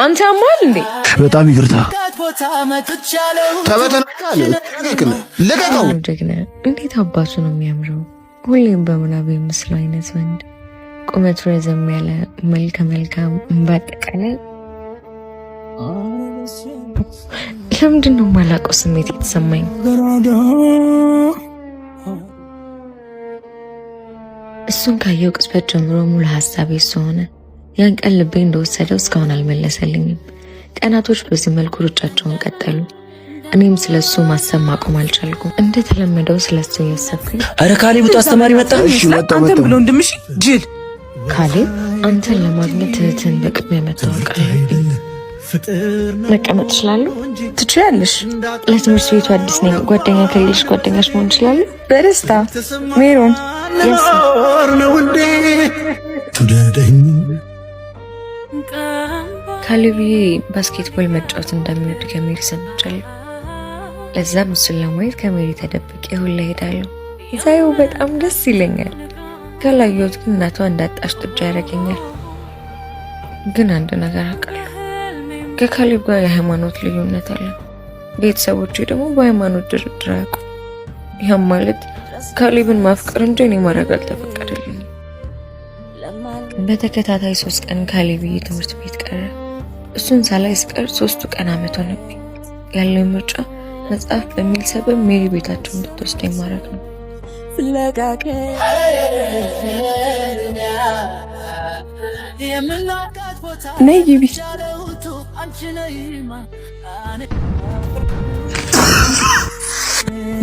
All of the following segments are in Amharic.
አንተ ያማል እንዴ? በጣም ይቅርታ። ልቀቀው። ጀግና! እንዴት አባቱ ነው የሚያምረው! ሁሌም በምናብ የምስለው አይነት ወንድ፣ ቁመቱ ረዘም ያለ፣ መልከ መልካም፣ በአጠቃላይ ለምንድን ነው የማላውቀው ስሜት የተሰማኝ? እሱን ካየው ቅጽበት ጀምሮ ሙሉ ሀሳቤ እሱ ሆነ። ያን ቀን ልቤ እንደወሰደው እስካሁን አልመለሰልኝም። ቀናቶች በዚህ መልኩ ሩጫቸውን ቀጠሉ። እኔም ስለ እሱ ማሰብ ማቆም አልቻልኩም። እንደተለመደው ስለ እሱ እያሰብኩኝ አረ ካሌብ ውጣ፣ አስተማሪ መጣ። እሺ መጣ አንተም መጣ። ብሎ ወንድምሽ ጅል። ካሌብ፣ አንተን ለማግኘት እህትህን በቅድሚያ መታወቅ አለብኝ። መቀመጥ እችላለሁ? ትችያለሽ። ለትምህርት ቤቱ አዲስ ነኝ። ጓደኛ ከሌለሽ ጓደኛሽ መሆን እችላለሁ? በደስታ ሜሮን። ካሌብዬ basketball መጫወት እንደሚወድ ከሜሪ ሰምቻለሁ። ለዛም እሱን ለማየት ከሜሪ ተደብቄ ሁላ እሄዳለሁ። ሳየው በጣም ደስ ይለኛል። ካላየሁት ግን እናቷ እንዳጣሽ ጥጃ ያደርገኛል። ግን አንድ ነገር አውቃለሁ፣ ከካሌብ ጋር የሃይማኖት ልዩነት አለ። ቤተሰቦቼ ደግሞ በሃይማኖት ድርድር አያውቁም። ያም ማለት ካሌብን ማፍቀር እንጂ እኔ ማድረግ አልተፈቀደልኝም። በተከታታይ 3 ቀን ካሌብዬ ትምህርት ቤት ቀረ። እሱን ሳላይ ስቀር 3ቱ ቀን አመት ሆነብኝ። ያለው ምርጫ መጽሐፍ በሚል ሰበብ ሜሪ ቤታቸው እንድትወስደኝ ማድረግ ነው። ነይ ግቢ።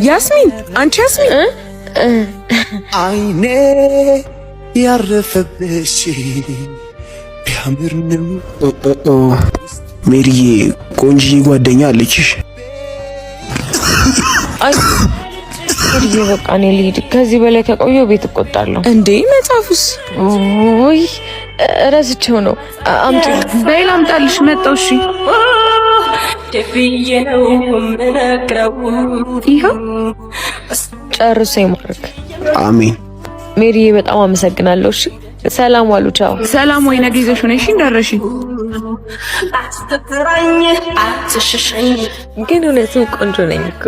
ያስሚን፣ አንቺ ያስሚን፣ አይኔ ያረፈብሽ ቢያምር ነው። ሜሪዬ ቆንጅዬ ጓደኛ አለችሽ። አይ ሜሪዬ፣ በቃ እኔ ልሂድ። ከዚህ በላይ ከቆየሁ ቤት እቆጣለሁ። እንዴ መጽሐፉስ? ውይ እረስቸው ነው። አምጪ። በይ ላምጣልሽ። መጣሁ። እሺ ይኸው። ጨርሶ ይማርክ። አሜን። ሜሪዬ በጣም አመሰግናለሁ። እሺ ሰላም ዋሉ። ቻው። ሰላም ወይ ነገ ይዘሽ ነይ። እሺ እንዳትረሺ። ግን እውነትም ቆንጆ ነኝ እኮ።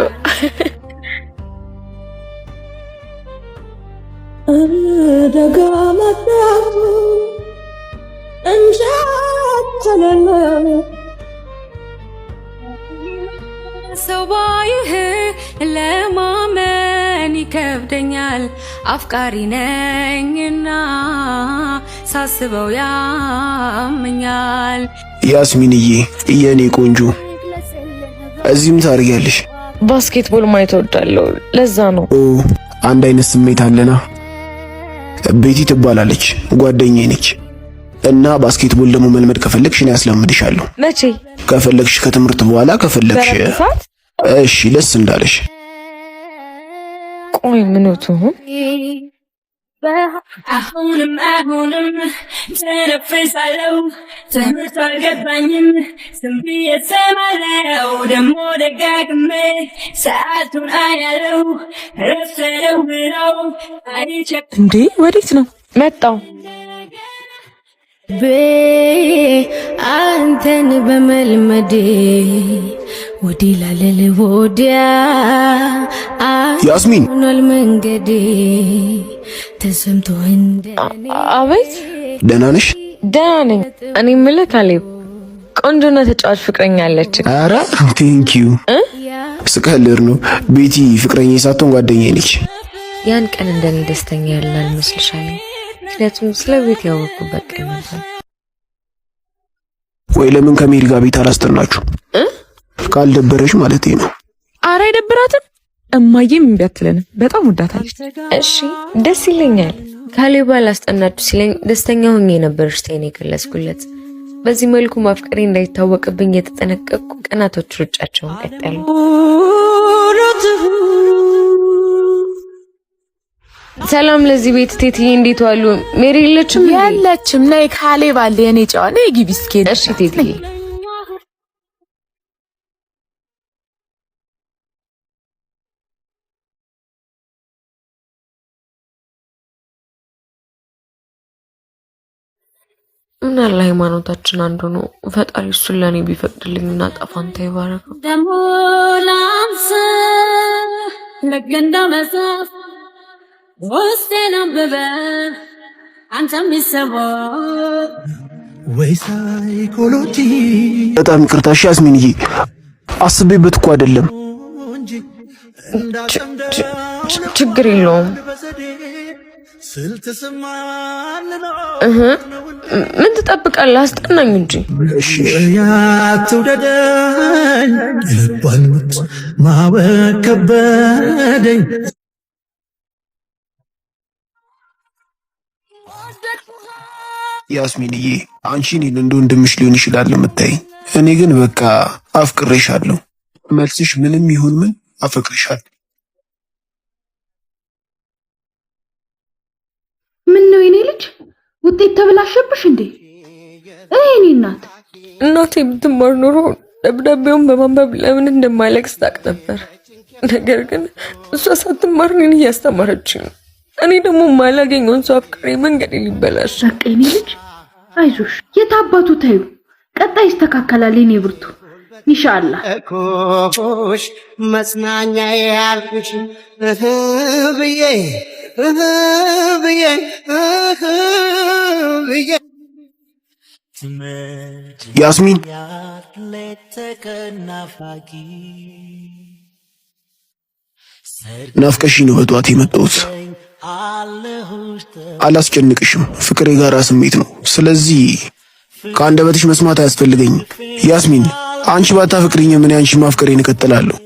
ሰው ባይህ ለማመን ይከብደኛል፣ አፍቃሪ ነኝና ሳስበው ያመኛል። ያስሚንዬ የኔ ቆንጆ እዚህም ታደርጊያለሽ? basketball ማየት እወዳለሁ። ለዛ ነው። ኦ አንድ አይነት ስሜት አለና። ቤቲ ትባላለች፣ ጓደኛዬ ነች። እና basketball ደግሞ መልመድ ከፈለግሽ እኔ አስለምድሻለሁ። መቼ? ከፈለግሽ ከትምህርት በኋላ ከፈለግሽ። በረፍት ሰዓት? እሺ፣ ደስ እንዳለሽ። ቆይ ምኖቱ አሁንም አሁንም ተነፍሳለሁ፣ ትምህርቱ አልገባኝም፣ ዝም ብዬ እሰማለሁ፣ ደግሞ ደጋግሜ ሰዓቱን አያለው፣ ረፈደው ብለው አይቼ እንዴ ወዴት ነው? መጣው። አንተን በመልመዴ ወዲህ ላለል ወዲያ ያስሚን ሆኗል መንገዴ ተሰምቶ እንደ አቤት። ደህና ነሽ? ደህና ነኝ። እኔ የምልህ ካሌብ፣ ቆንጆና ተጫዋች ፍቅረኛ አለች። ኧረ thank you። ስቀልድ ነው። ቤቲ ፍቅረኛ ሳትሆን ጓደኛዬ ነች። ያን ቀን እንደኔ ደስተኛ ያለ አልመስልሻለሁ። ምክንያቱም ስለ ቤት ያወቅኩበት ቀን ነበር። ወይ ለምን ከሜሪ ጋር ቤት አላስጠናችሁ? ካልደበረሽ ማለት ነው። አረ አይደብራትም። እማዬም እምቢ አትለንም። በጣም ወዳታለች። እሺ ደስ ይለኛል። ካሌብ አላስጠናችሁ ሲለኝ ደስተኛ ሆኜ ነበር እሽታዬን የገለጽኩለት። በዚህ መልኩ ማፍቀሬ እንዳይታወቅብኝ የተጠነቀቅኩ ቀናቶች ሩጫቸውን ቀጠሉ። ሰላም ለዚህ ቤት ቴትዬ፣ እንዴት ዋሉ? ሜሪ የለችም? የለችም። ነይ ካሌብ አለ የኔ ጨዋ። ነይ ግቢ እስኪ። እሺ ቴትዬ። ምን አለ ሃይማኖታችን አንዱ ነው። ፈጣሪ እሱን ለእኔ ቢፈቅድልኝ እና ጣፋንታ ይባረከው። ደሞ ላንተ ልክ እንደ መጽሐፍ ውስጤን አንብበ አንተም ይሰማል ወይ ሳይኮሎጂ። በጣም ይቅርታ እሺ ያስሚንዬ፣ አስቤበት እኮ አይደለም። ችግር የለውም። ምን ትጠብቃለህ? አስጠናኝ እንጂ። አትውደደኝ ልቧን ማወቅ ከበደኝ። ያስሚንዬ፣ አንቺ እኔን እንደ ወንድምሽ ሊሆን ይችላል የምታይ፣ እኔ ግን በቃ አፍቅሬሻለሁ። መልስሽ ምንም ይሁን ምን አፈቅርሻለሁ። ምን ነው የኔ ልጅ ውጤት ተበላሸብሽ እንዴ? እኔ እናት እናቴ ብትማር ኖሮ ደብዳቤውን በማንበብ ለምን እንደማለቅስ ታውቅ ነበር። ነገር ግን እሷ ሳትማር እኔን እያስተማረችኝ ነው። እኔ ደግሞ የማላገኘውን ሰው አፍቅሬ መንገዴ ሊበላሽ። በቃ የኔ ልጅ አይዞሽ፣ የታባቱ ታዩ ቀጣይ ይስተካከላል። የኔ ብርቱ ኢንሻአላህ። እኮሽ መጽናኛ ያልኩሽ እህ ብዬ እህ ብዬ እህ ብዬ። ያስሚን፣ ናፍቀሽኝ ነው በጠዋት የመጣሁት። አላስጨንቅሽም። ፍቅር የጋራ ስሜት ነው። ስለዚህ ከአንደበትሽ መስማት አያስፈልገኝም። ያስሚን፣ አንቺ ባታፈቅሪኝም እኔ አንቺን ማፍቀሬን እቀጥላለሁ።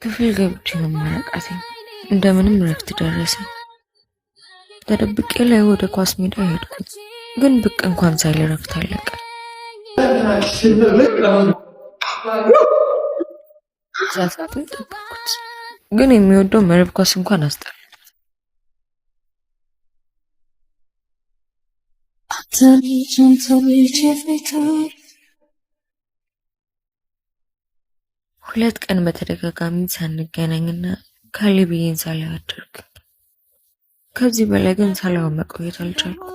ክፍል ገብቼ መማር አቃተኝ። እንደምንም ረፍት ደረሰ። ተደብቄ ላይ ወደ ኳስ ሜዳ ሄድኩኝ፣ ግን ብቅ እንኳን ሳይል ረፍት አለቀ። ሰዓትም ጠበቅኩት፣ ግን የሚወደው መረብ ኳስ እንኳን አስጠላ። ሁለት ቀን በተደጋጋሚ ሳንገናኝና ካሌብዬን ሳላይ አደርኩ። ከዚህ በላይ ግን ሳላየው መቆየት አልቻልኩም።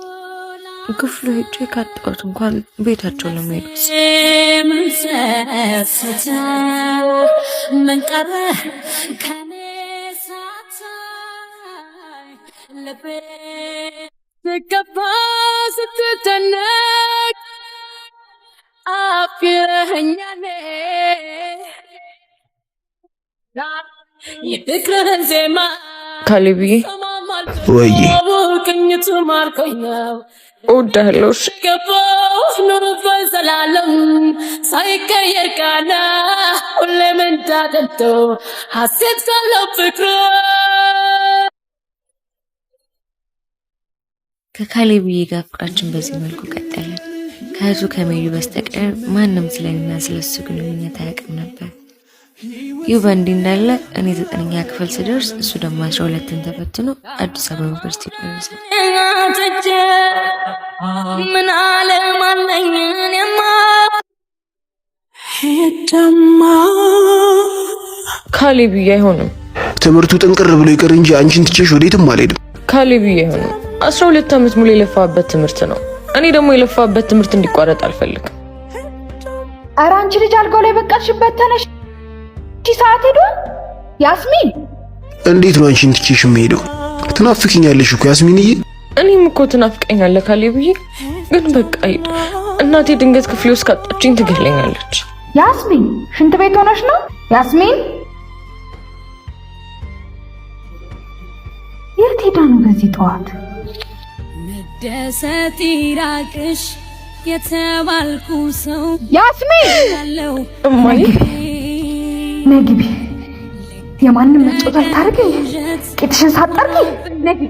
ክፍሉ ሄጄ ካጣሁት እንኳን ቤታቸው ለመሄድ ወሰንኩ። ምን ሰሰተ ምን ቀረ ከኔ ሳታይ ልቤ ስገባ ስትጨነቅ አፍቅረኸኛል የፍቅርህን ዜማ ካሌብዬ ወይዬ ቅኝቱ ማርኮኝ ነው እወድሃለሁ። እሺ ገባው ኑሮበት ዘላለም ሳይቀየር ቃና ሁሌም እንዳደምጠው ሐሴት ካለው ፍቅሩ። ከካሌብዬ ጋር ፍቅራችን በዚህ መልኩ ቀጠለ። ከእህቱ ከሜሪ በስተቀር ማንም ስለኔና ስለሱ ግንኙነት አያውቅም ነበር። ይህ በእንዲህ እንዳለ እኔ 9ኛ ክፍል ስደርስ እሱ ደግሞ 12ን ተፈትኖ አዲስ አበባ ዩኒቨርሲቲ ደረሰ። ምን አለም አለኝ እኔማ ካሌብዬ አይሆንም። ትምህርቱ ጥንቅር ብሎ ይቅር እንጂ አንቺን ትቼሽ ወዴትም አልሄድም። ካሌብዬ አይሆንም። 12 ዓመት ሙሉ የለፋበት ትምህርት ነው። እኔ ደግሞ የለፋበት ትምህርት እንዲቋረጥ አልፈልግም። ኧረ አንቺ ልጅ አልጋው ላይ በቀልሽበት ተነሽ፣ ሰዓት ሄዷል። ያስሚን፣ እንዴት ነው አንቺን ትቼሽ የምሄደው? ትናፍቂኛለሽ እኮ ያስሚንዬ። እኔም እኮ ትናፍቀኛለህ ካሌብዬ፣ ግን በቃ ሂድ። እናቴ ድንገት ክፍሌ ውስጥ ካጣችኝ ትገለኛለች። ያስሚን ሽንት ቤት ሆነሽ ነው? ያስሚን የት ሄዳ ነው በዚህ ጠዋት? መደሰት ይራቅሽ የተባልኩ ሰው ያስሚን ያለው እማዬ ነይ ግቢ። የማንም መጫወቻ ልታደርጊ ቂጥሽን ሳትጠርጊ ነይ ግቢ።